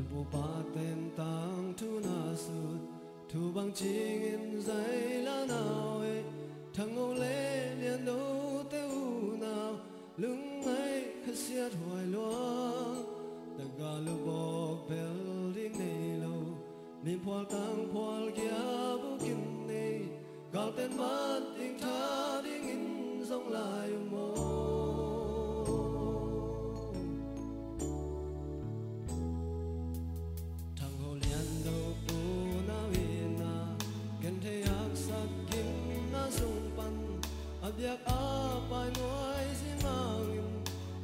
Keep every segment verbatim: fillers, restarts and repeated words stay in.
Pu pate'n tangthu na sut, thu bang cingin zai la nau e. Thang Ho le Lian Do te unau, lungngaih khasiat huai lua. Tagal uh bawk bel ding nei lo, miphual tangphual kia bukin nei, galte'n mat ding tha dingin zong lai uh maw. Thang Ho Lian Do unau inn ah, genthei haksa gimna sung pan, a biak a pai nuai zimangin,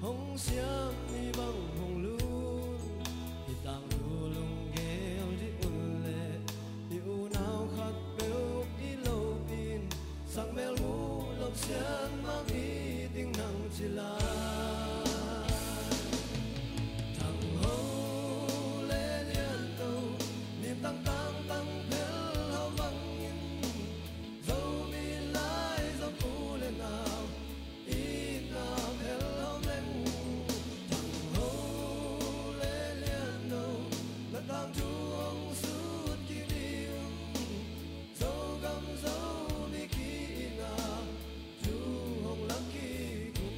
hong siam mi bang hong lun. Hih tangthu lunggel dih un leh, i unau khatpeuh i lopi'n, sang mel muh lop sian mang hi ding nang ci lai. Thang Ho le Lian Do, nim tangtang tang phel hau bangin, Zomi lai Zokpu le nau, itna phel hau leng uh. Thang Ho le Lian Do, na tangthu hong sut kik ding uh. Zogam Zomi ki-itna thu hong lak kik un.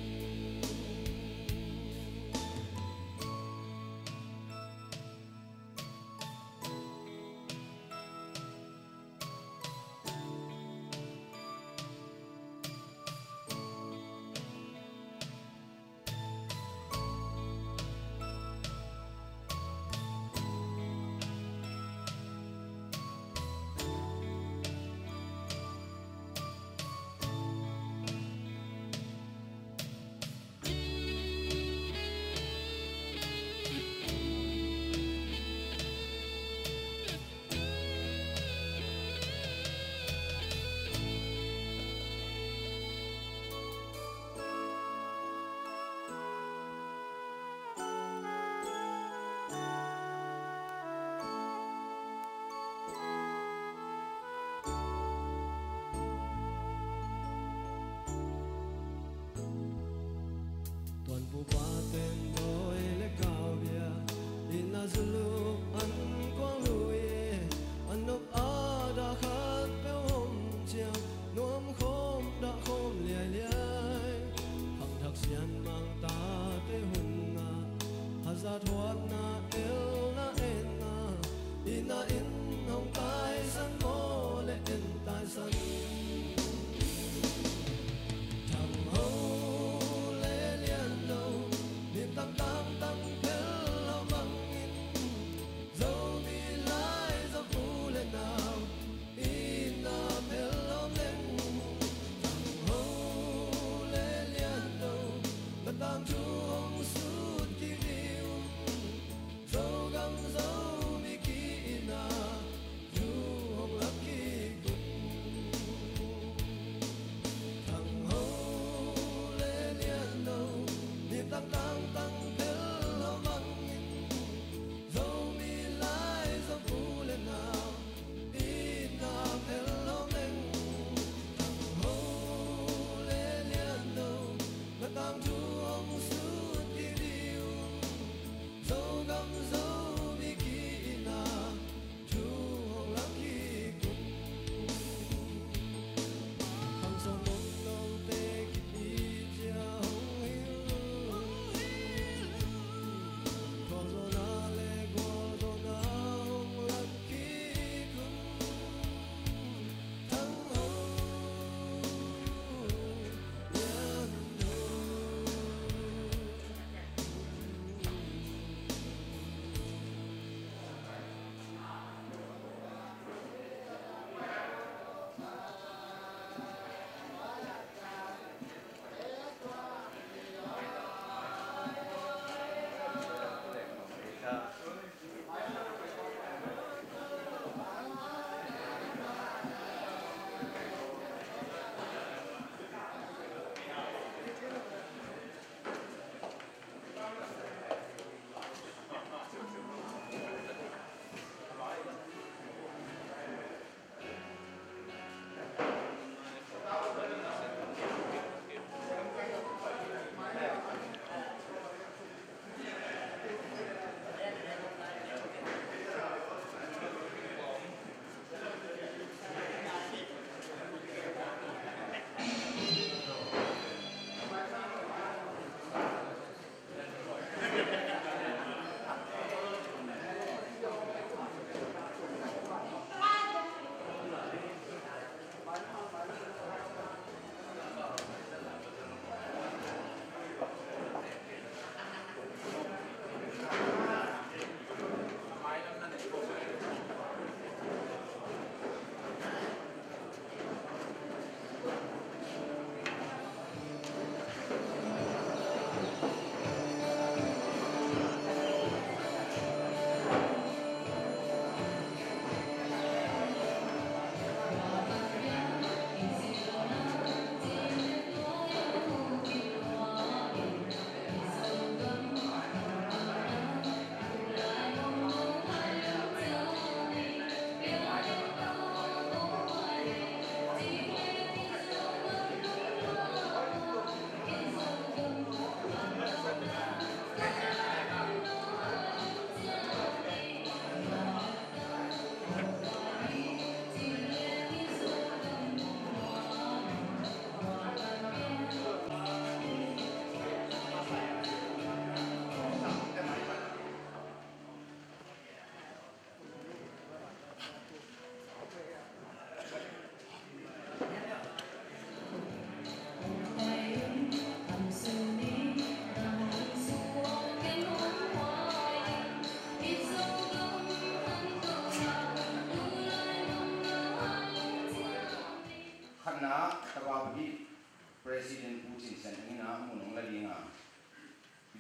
Tuanpu pate'n dawi le kau bia, itna zuluk an kuang lui e. An nop a dah khatpeuh om ciang, nuam khawm dah khawm liailiai. Khangthak sian Mang tate hun ah, hazat huatna, elna, etna, itna in hong taisan maw le en taisan. Thang Ho le Lian Do, nim tangtang tang phel hau bangin, Zomi lai Zokpu le nau, itna phel hau leng uh. Thang Ho le Lian Do, na tangthu hong sut kik ding uh. Zogam Zomi ki-itna thu hong lak kik un. Thang Ho le Lian Do, nim tangtang tang phel hau bangin, Zomi lai Zokpu le nau, itna phel hau leng uh. Thang Ho le Lian Do, na tangthu hong sut kik ding uh. Zogam Zomi ki-itna thu hong lak kik un. Khang sawm om lote kip hi ci-a hong hilh uh. Khualzawhna le gualzawhna hong lak kik un. Thang Ho Lian Do.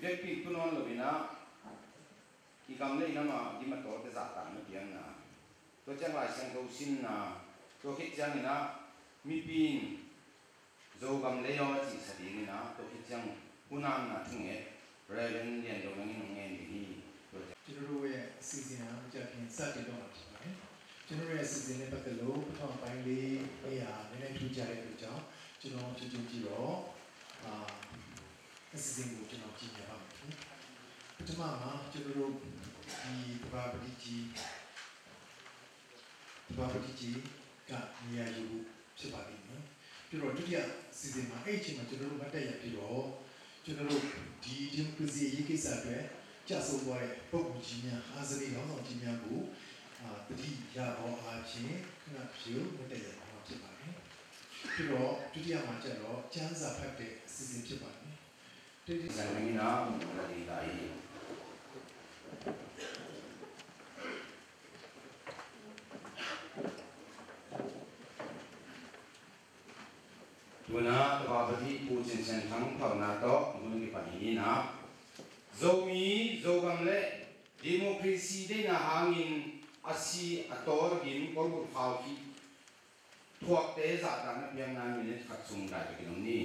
Vekpi tu nawn lo in ah, i gam le i nam a dim a tawlte zahtakna piakna, tua ciang Lai Siangtho simna, tua khit ciangin ah mipi in Zogam lei aw a cihsa dingin ah, tua khit ciang hunamna thunget Reverend Lian Lo Nang in hong ngen ding hi. Tua ciang ကျွန်တော်တို့ရဲ့အစီအစဉ်ဟာမကြာခင်စတင်တော့မှာဖြစ်ပါတယ်။ကျွန်တော်တို့ရဲ့အစီအစဉ်နဲ့ပတ်သက်လို့ပထမပိုင်းလေးနေ့ဟာနည်းနည်းထူးခြားတဲ့အတွက်ကြောင့်ကျွန်တော်ချက်ချင်းကြည့်တော့အာအစီအစဉ်ကိုကျွန်တော်ကြီးညာပါမယ်ခင်ဗျာ။ပထမမှာကျွန်တော်တို့ဒီတဘာပတိကြီး သဘာပတိကြီးကနေရာယူဖို့ဖြစ်ပါလိမ့်မယ်။ပြီးတော့ဒုတိယအစီအစဉ်မှာအဲ့အချိန်မှာကျွန်တော်တို့မတ်တပ်ရပ်ပြီးတော့ကျွန်တော်တို့ဒီဒီမိုကရေစီအရေးကိစ္စအတွက်ကျဆုံးသွားတဲ့ပုဂ္ဂိုလ်ကြီးများအာဇာနည်ခေါင်းဆောင်ကြီးများကိုအာတတိယသောအားဖြင့်ခဏတစ်ဖြုတ်မတ်တပ်ရပ်သွားမှာဖြစ်ပါတယ်။ပြီးတော့ဒုတိယမှာကျတော့ကျမ်းစာဖတ်တဲ့အစီအစဉ်ဖြစ်ပါတယ်။ တတိယ Zan nang in ah mun la ding lai hi. Tuna Tapa Pathian Pu Cin Sian Thang thauna tawh mun kipan hi in ah, Zomi Zogam le democracy deihna hangin a si a tawl a gim kolbut khau khih thuakte zahtakna piakna minute khat sung dai takin om ni.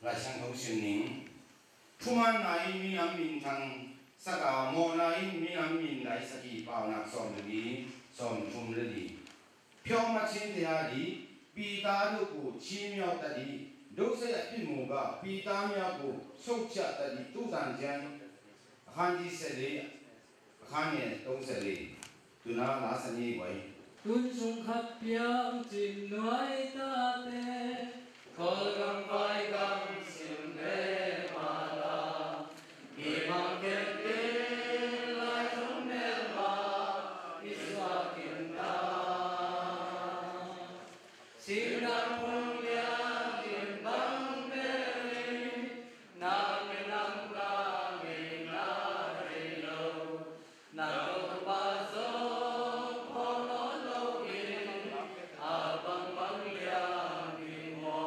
Lai Siangtho sim ning. Thumanna in minam minthang sak a, mawhna in minam mindai sak hi. Paunak sawm le li, sawm thum le li. ဖြောင့်မတ်ခြင်းတရားသည် ပီသားတို့ကို ချီးမြှောက်တတ်သည်။ ဒုစရိုက်အပြစ်မူကား ပီသားများကို ရှုတ်ချတတ်သည်။ သူ့ဆန့်ကျင် အခန်းကြီးဆယ့်လေး အခန်းငယ်သုံးဆယ့်လေး သူနာလာစနေဝဲ Tunsung khat piang cin nuai tate, Kawlgam vaigam sim le mala, mi mang ken tin lai zong melma i suak in ta. Sina phung lian in bang pen, na minam ka ngei na rei lo. Na Topa zong phaw nawn lo in, a bangbang liam ding maw?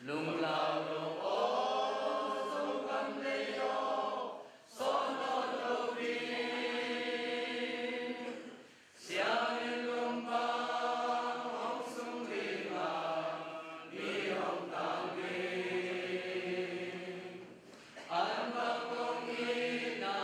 Lunglau lo aw, Zogam lei aw, sawn nawn lo in. Siangin lungpang hong sung ding a, mi hong tang ding. An bang kong itna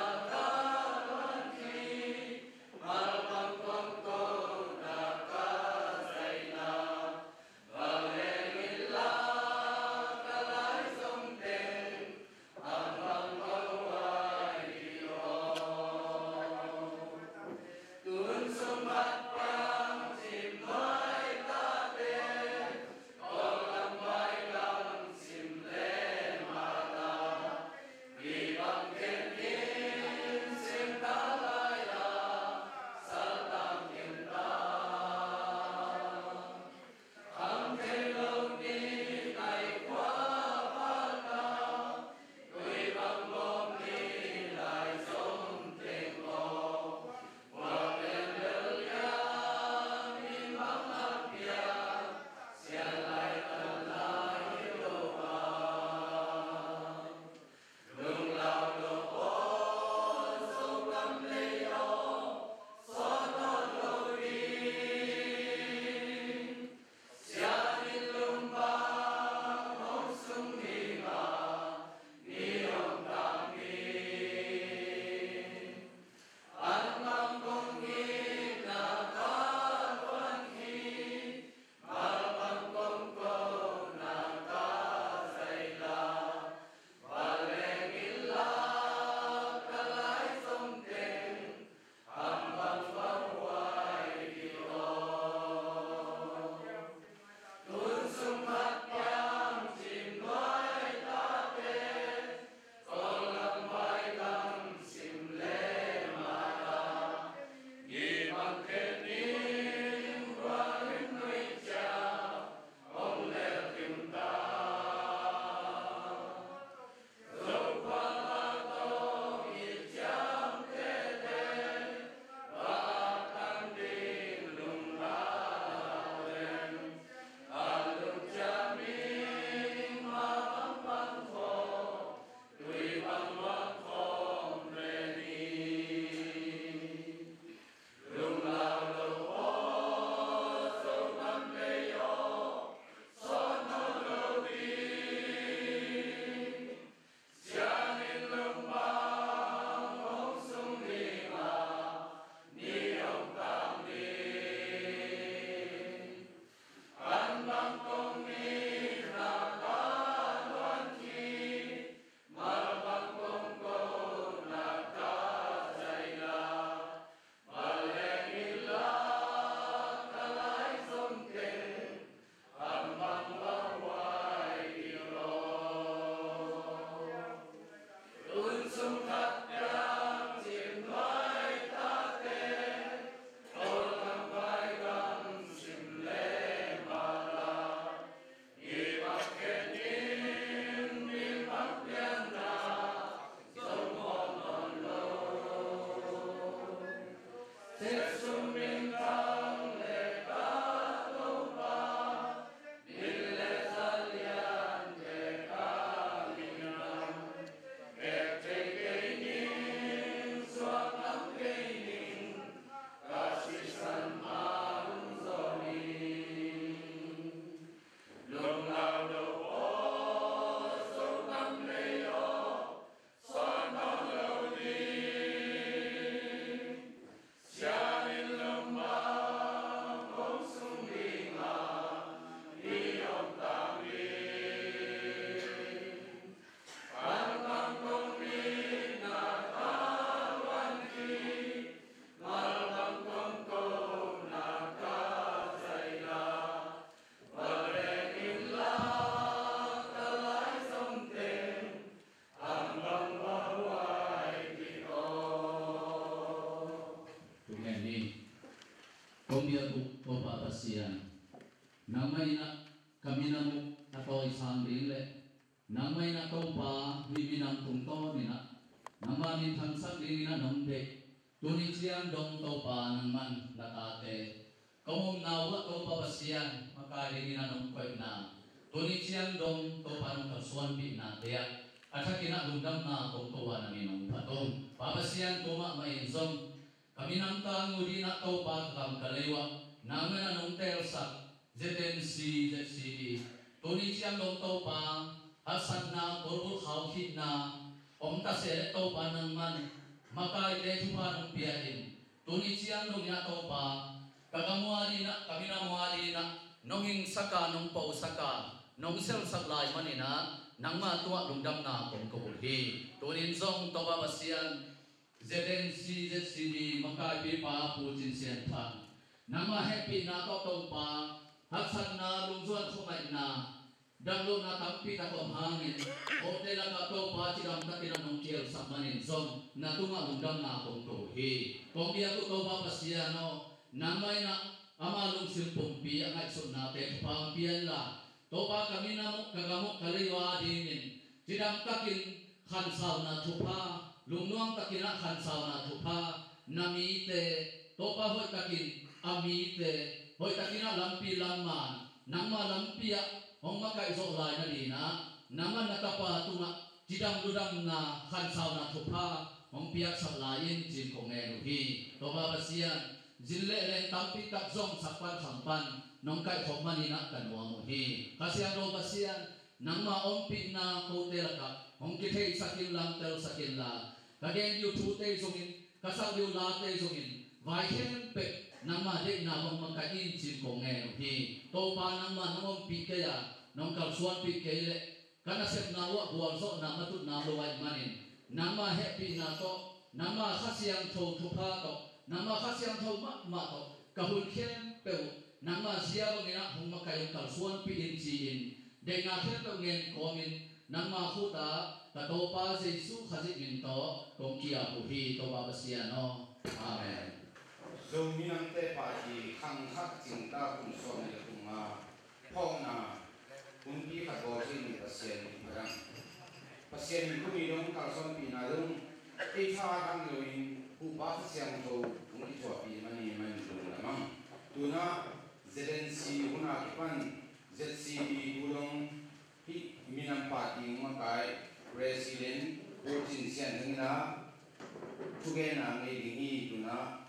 Piak uh Topa Pasian, nangmah in ah ka minam uh a tawisang ding le nangmah in ah Topa hih minam tungtawn in ah nangmah minthangsak dingin ah nong deih. Tuni ciang dong Topa nangman na tate ka omna uh ah Topa Pasian makai dingin ah nong koihna, tuni ciang dong Topa nong kalsuanpihnate ah a thakin ah lungdamna kong ko a na min hong phat ung. Pa Pasian, tu mahmah in zong ka minam ka ngu dingin ah Topa ka gam ka lei uh ah nangman ah nong teelsak Z N C, Z C D, tuni ciang dong Topa haksatna, tawlbulh khaukhitna om ta se le Topa nangman makaite thupha nong pia in, tuni ciang dong in ah Topa ka gam uh a dingin ah, ka minam uh a dingin ah nong hingsak a, nong posak a, nong selsak lai manin ah nangmah tungah lungdamna kong ko uh hi. Tuni in zong Topa Pasian, Z N C, Z C D makaipipa Pu Cin Sian Thang, nangmah hehpihna tawh Topa haksatna, lungzuan khuangaihna, damlohna tampi tak om hangin kote lakah Topa cidam takin ah nong kihelsak manin zong na tungah lungdamna kong ko uh hi. Kong biak uh Topa Pasian aw, nangmah in ah ama lungsim pumpi a ngaihsutnate thupha hong pia inla, Topa ka minam uh, ka gam uh, ka lei uh a dingin cidam takin khansauna thupha, lungnuam takin ah khansauna thupha, na mite, Topa hoih takin a mite hoih takin ah lampi lamman nangmah lampi ah hong makaih zawh lai nadingin ah nangmah na tapa tungah cidam ludamna khansauna thupha hong piaksak lai in ci-in kong ngen uh hi. Topa Pasian, zin le leng tampi tak zong sak pan kham pan nong kaihkhop manin ah ka nuam uh hi. Kha Siangtho Pasian, nangmah ompihna kote lakah hong kitheihsak inla, telsak inla, ka gen ding uh thute zongin, ka sak ding uh late zongin vai khempeuh nangmah deihna bang makaih in ci-in kong ngen uh hi. Topa nangmah nong ompih kei a, nong kalsuanpih kei leh ka nasepna uh ah gualzawhna matutna lo ahih manin nangmah hehpihna tawh, nangmah Kha Siangtho thupha tawh, nangmah Kha Siangtho mahmah tawh ka hun khempeuh nangmah zia bangin ah hong makaih, hong kalsuanpih in ci-in deihna khempeuh ngen kawmin nangmah khut ah ka Topa Jesu Khazih min tawh kong ki-ap uh hi, Topa Pasian aw. Amen. Zomi Nangte Party khang khat cingtak kum sawm le kum nga phawkna hun pi khat bawl ciangin Pasian min phat ang. Pasian min kum i dong kalsuanpihna dong ei tha dang loin huhpa Kha Siangtho hong kithuahpih man i man lungdam ang. Tunah Z N C hun a kipan Z C D tu dong hih minam party makai President Pu Cin Sian Thang in ah thugenna ngei ding hi. Tunah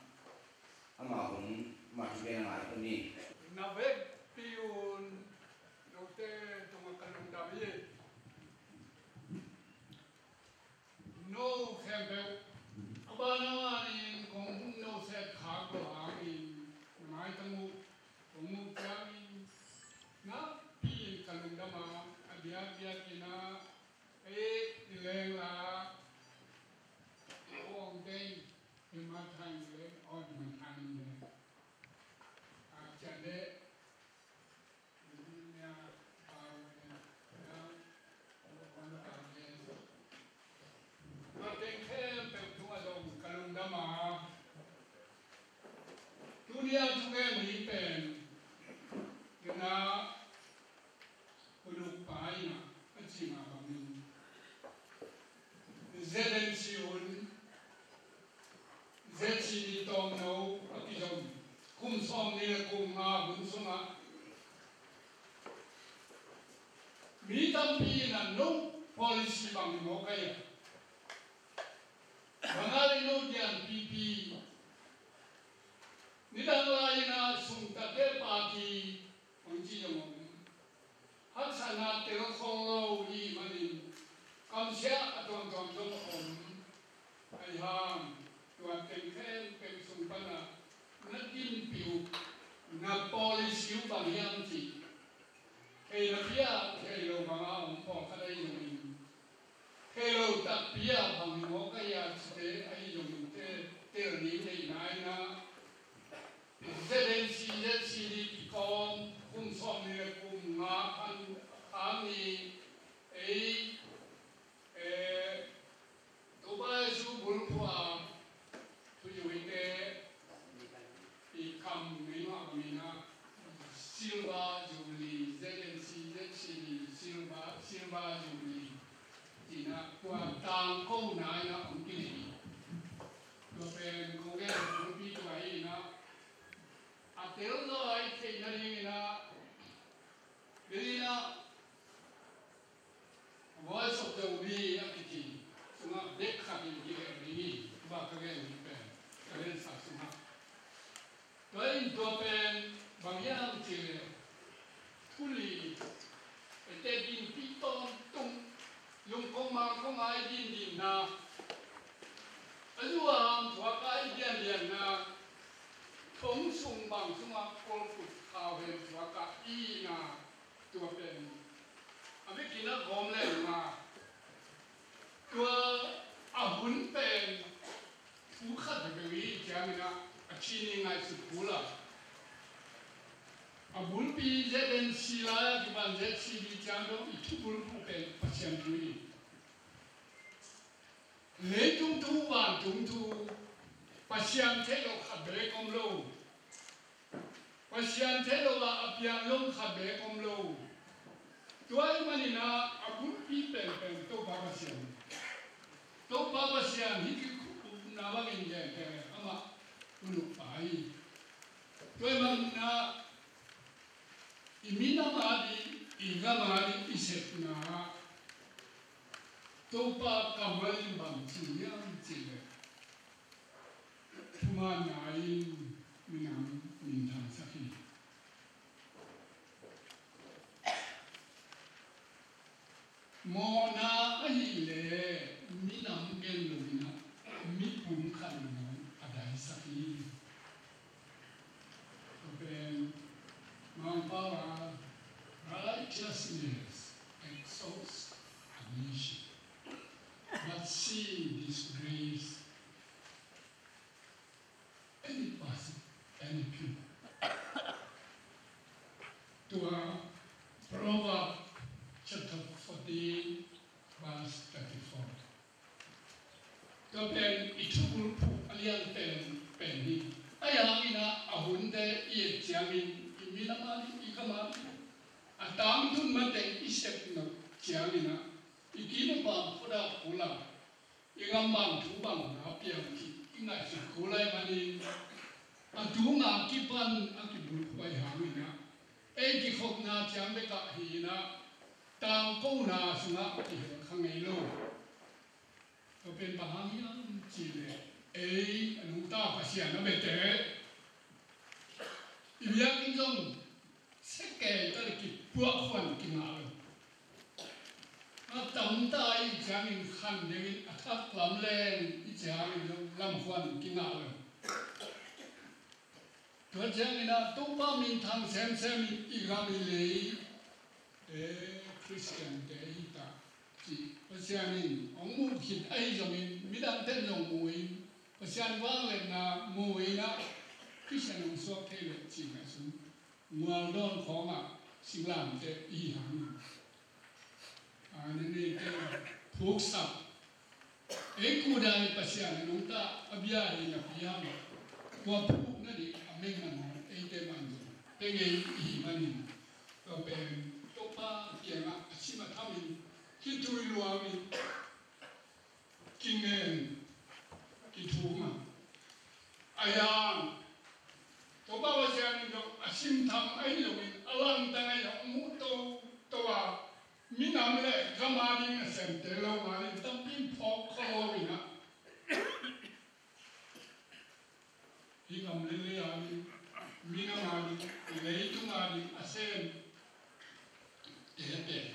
ama hun, ama thugenna ngai hun hi. Na vekpi un, note tungah ka lungdam hi. No khempeuh a ban a nganin kong hun no set khak lo hangin na maitang uh kong muh ciangin nakpi in ka lungdam a, a biakbiak in ah ei i leng la i awng dei i ma thang leng aw i ma thang leng a cian deh. Mateng khempeuh tungah zong ka lungdam a, tuni a thugen hi pen tuna uluk pa in ah a cih mah bangin Z N C hun Z C D tawmno a kizom kum sawmnih le kum nga hun sungah mi tampi in ah no policy bang hi maw kei a, bang a le no dian pipi, nidang lai in ah sungtate party hong ci zong om. Haksatna tel khol lo i hih manin kamsiah a tuamtuam zong a om. Ahi hang tua teng khempeuh sung panah na dinpih uh, na policy uh bang hiam cih thei napi-a thei lo bangah om pawlkhat ahi zongin, thei lo takpi-a bang hi maw ka hia cite ahi zongin te tel ni deihna in ah Z N C, Z C D kikawm kum sawmnih le kum nga khan khang ni ei, eh, Topa Jesu bulphuh a thuzuite i kham ngei Ko nai na om kini. Tua pen kong gen kong pi tua hi na. A tel zaw a i theih nading in a, bel in a, Voice of the Wi a kici sungah bek khat in kigelh ding hi. Tua ka gen ding pen ka lensa sungah. Tua in tua pen bang hiam cih leh, thuli, eite dinpi tawntung, lungkong mangkong a i dindinna, a zu a ham thuak a i diandianna, thong sung bang sungah kolkut khau hen thuak a i hihna, tua pen a bikin a gawm leng a, tua a hun pen thu khat bek hi ciangin a, a chin i ngaihsut kul a, a bulpi Z N C lai a kipan Z C D ciang dong i thubulphuh pen Pasian thu hi. Leitung thu, vantung thu, Pasian theih loh khat bek om lo. Pasian theih loh ah a piang zong khat bek om lo. Tua ahih manin a, a bulpi penpen Topa Pasian. Topa Pasian hih kikhupna bangin genteh leh amah hun uh pa hi. Tua ahih manin a, i minam a ding, i gam a ding i sepna ah Topa kammal in bang ci hiam cih leh, thumanna in minam minthangsak hi. Mawhna ahih leh minam gen lo in a, mipum khat in a daisak hi. Tua pen Mangpau a, righteousness exalts a nation, but sin disgrace any person, any people. Tua Proverbs chapter fourteen, verse thirty-four. Tua pen i thubulphuh a lian pen, pen hi. Ahi hangin a, a hunte i et ciangin i minam a ding, i gam a ding a tangtun mateng i sep nop ciangin a, i kinupa khuda kul a, i gam bang thu bang na piang cih i ngaihsut kul ahih manin, a tunga kipan a kibulphuh ahi hangin a, ei kikhopna ciang bek ah hi in a, tangkona sungah kihel kha ngei lo. Tua pen bang hang hiam cih leh, ei a nungta Pasian a biate, i biakinn zong sekei ta leh kipuah khuan kingah lo. A tamta i ciangin khan deuhin a thak lam leng i ciangin zong lam khuan kingah lo. Tua ciangin a Topa minthang semsem in i gam i lei, e, Khristiante hi ta cih Pasian in hong muh khit ahi zongin, midangte in zong mu in, Pasian vangliatna mu in a, Khristian hong suak thei leh cih ngaihsun. Ngualdawn khawngah singlamteh i hi hang. A, na neite phuksap. Ei kudai Pasian a nungta a bia hi napi hang. Tua phuk nading a mengman hong eite man zong pe ngei i hi manin, tua pen Topa kiangah a sim a thamin, khitui luamin, kingen, kithum a, a yang Topa Pasian in zong a simtham ahi zongin, a langtang ahi zong muh toto a, minam le gam a ding nasemte lo ngal in tampi in phawk kha lo in a, hih gam lele a ding, minam a ding, leitung a ding a sem tete.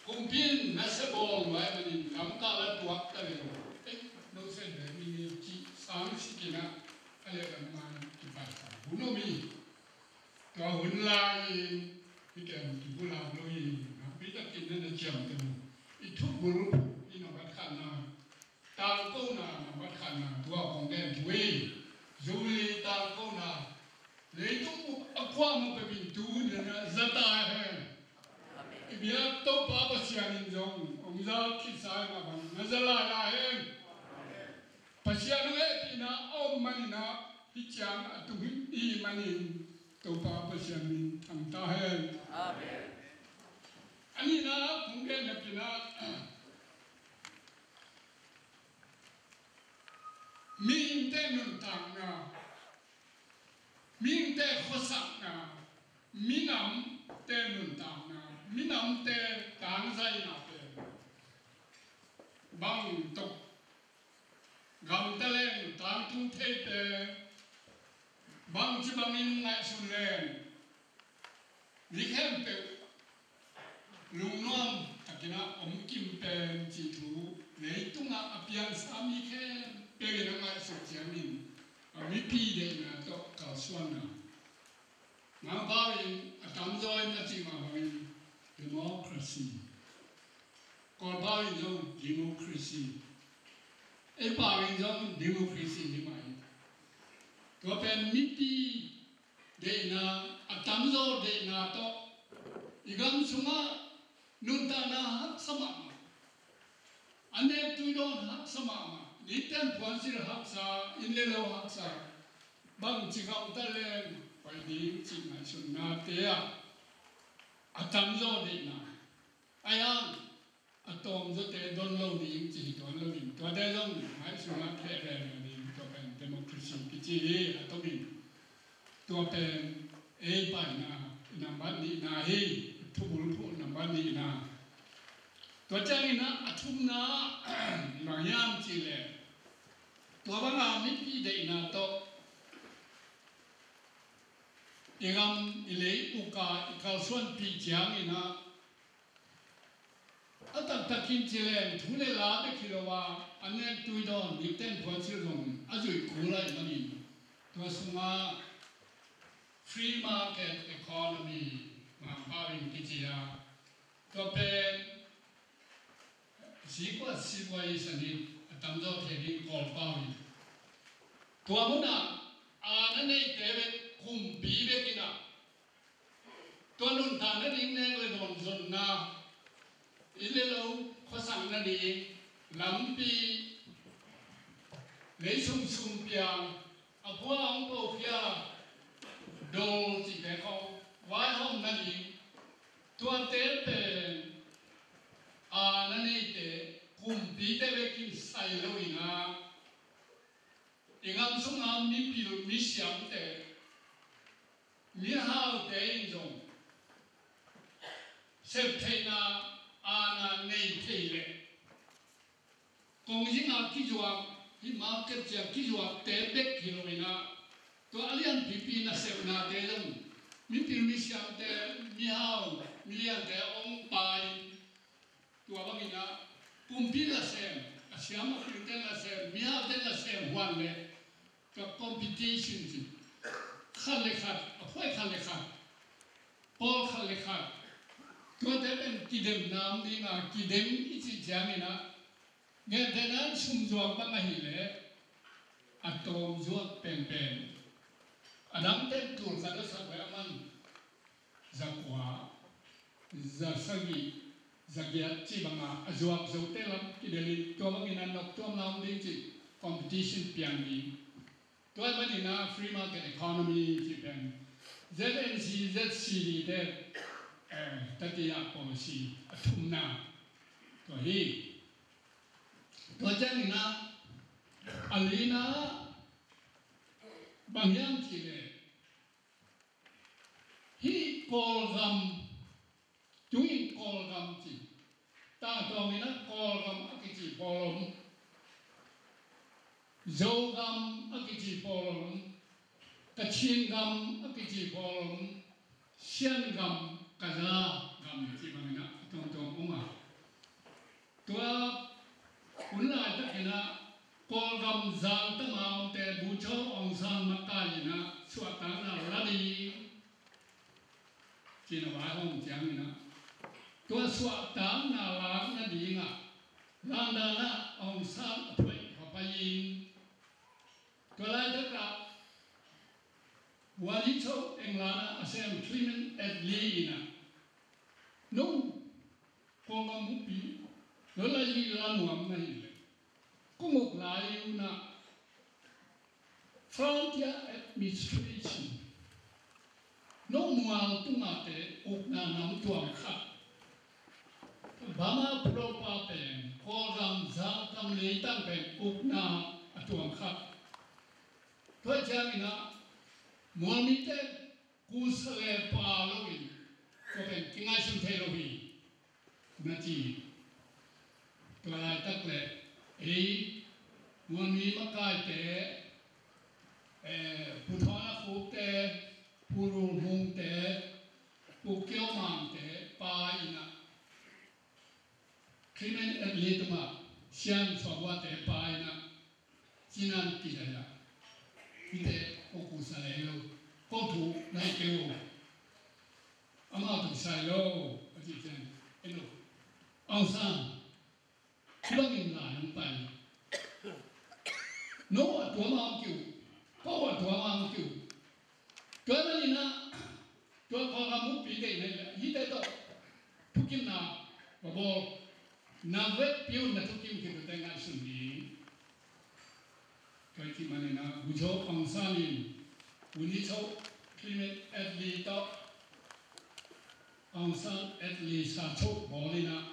Kumpi in nasia bawl nuai manin lamkal a tuak ta leng, ei, no sen ve mi ni cih sang sikin a, a leh lam man kipai sa hun om hi. Tua hun lai-in i kem kibulap lo hi. Nakpi takin na na ciamteh uh, i thubul i nungak khatna, tangkona nungak khatna, tua kong gen thu hi. Jubilee tangkona, leitung bup a kuamah peuh in tu hun in a za ta hen. I biak Topa Pasian in zong hong za khitsa hi mah bang na za lai lai hen. Pasian hong hehpihna a om manin a, hih ciang a tung hi i hih manin Topa Pasian min thang ta hen. Amen. A nihna kong gen napi in a, nuntakna, mihingte khuasakna, minamte nuntakna, minamte tangzaina pen bang tuk gamta leng tangtung theite bangci bangin ngaihsun leng mi khempeuh lungnuam takin a om kim pen cih thu leitungah a piangsa mi khempeuh in a ngaihsut ciangin a mipi deihna tawh kalsuanna. Mangpau in a tamzaw in a cih mah bangin democracy. Kawlpau in zong democracy. Ei pau in zong democracy hi mah hi. Tua pen mipi deihna, a tamzaw deihna tawh i gam sungah nuntakna haksa mahmah, a nek tui dawn haksa mahmah, nite'n puansilh haksa, inn le lo haksa, bangci gamta leng hoih ding cih ngaihsutnate ah a tamzaw deihna. Ahi hang a tawmzawte don lo ding cih hi tuan loin, tuate zong ngaihsutna theh reng lo ding, tua pen democracy kici hi. A tomin tua pen ei paina nambat nihna hi, thubulphuh nambat nihna. Tua ciangin a thumna bang hiam cih leh, tua banga mipi deihna tawh i gam i lei uk a i kalsuanpih ciangin a, a taktakin ci leng thu le la bek hi lo a, a nek tui dawn, nite'n puansilh zong a zuih kul ahih manin, tua sungah free market economy Mangpau in kici a, tua pen sikuat sikuat i sanin a tamzaw thei ding Kawlpau in, tua munah a na neite bek, kumpi bek in a, tua nuntakna ding nek le dawn zonna, inn le lo khuasakna ding lampi, lei sum sum piang, a khua hong pokhia dol cihte khong vaihawmna ding, tuate pen a na neite, kumpite bekin sai lo in a, i gam sunga mipil misiamte, mihaute in zong sep theihna aana nei thei leh, kongzinga kizuak, hih market cia kizuakte bek hi lo in a, tua a lianpipi nasepnate zong mipil misiamte, mihau miliante hong pai. Tua bangin a, kumpi nasem, a siam a pilte nasem, mihaute nasem huan leh, tua competition ci, khat le khat, a phuai khat le khat, pawl khat le khat, tuate pen kidemna om ding a, kidem i cih ciangin a, gentehna in sumzuak bang ahih leh, a tawmzuak penpen, a dangte'n tul khat a sak leh a man zakua, zasagih, zagiat cih banga a zuak zote lam kidelin, tua bangin a noktuamna om ding cih competition piang ding. Tua ahih manin a free market economy cih pen Z N C, Z C D te, eh, tati a policy a thumna tua hi. Tua ciangin a, a lina bang hiam cih leh, hih Kawlgam, tu-in Kawlgam ci, tangtawngin a Kawlgam a kici pawl om, Zogam a kici pawl om, Kachin gam a kici pawl om, Shan gam, Kaza gam ci bangin a tuamtuam om a. Tua hun laitakin a Kawlgam zangtama omte Bogyoke Aung San makai in a suahtakna la ding cih a vaihawm ciangin a, tua suahtakna lak nading a London ah Aung San a phuai kha pai in, tua laitak ah Walicho England ah a sem Clement Attlee in a, no, kong a mupi, no lai li la nuam na hi le, kong uk lai u na, frontier administration, no muang tungate ukna nam tuam khat. Bama Propa pen, Kawlgam, Zangkam, Leitang pen ukna a tuam khat. Tua ciangin ah mualmite kusa le pa loin tua pen kingaihsun thei lo hi, na ci. Tua laitak le ei mualmi makaite, eh, Pu Thawn a Khukte, Pu Lul Hmungte, Pu Kio Mangte pa in ah, Clement Attlee tungah Sian Suan Vua te pa in ah, cinan kizai ah, hihte ko kusa le lo, ko thu na hi kei uh, amau thu sai lo, a ci ciang, en lo, Aung San, hih bangin lai hong pai. No a tua mah hong kiu, ko a tua mah hong kiu. Tua manin ah, tua Kawlgam mukpi deih na hih leh hihte tawh thukimna va bawl. Na vekpi un na thukim khit uh teh ngaihsun ding. Tua ahih manin ah Pu Cho Aung San in, Pu Ni Cho, Clement Attlee tawh Aung San Attlee sa cho bawl in ah,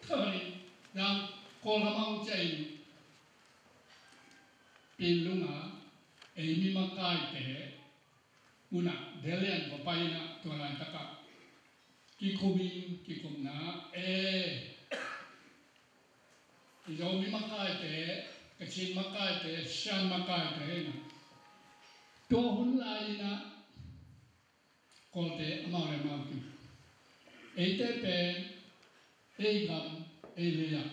tua in ah Kawlgam ah hong ciah in, Pinlung ah ei mi makaite mun ah Dalian va pai in ah, tua laitak ah kikum in, kikumna, eh, i Zomi makaite, Kachin makaite, Shan makaite in ah, tua hun lai in ah Kawlte amau le amau kiu. Eite pen ei gam, ei lei ah,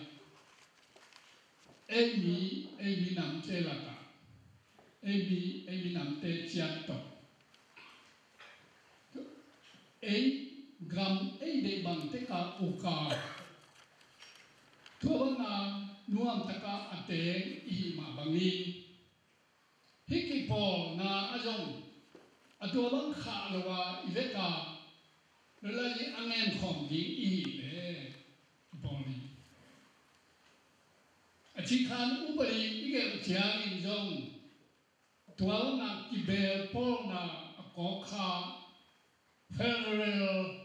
ei mi, ei minamte lakah, ei mi, ei minamte ciat tawh, ei gam, ei deih bang tek a uk a, tua banga nuamtak a a teng i hih mah bangin, hih kipawlna ah zong a tua bang khah lo a i vek a, lawlai a ngen khawm ding i hih leh kipawl hi. A cih khan upadi i gelh ciangin zong tua bangah kibeel pawlna a kawk kha federal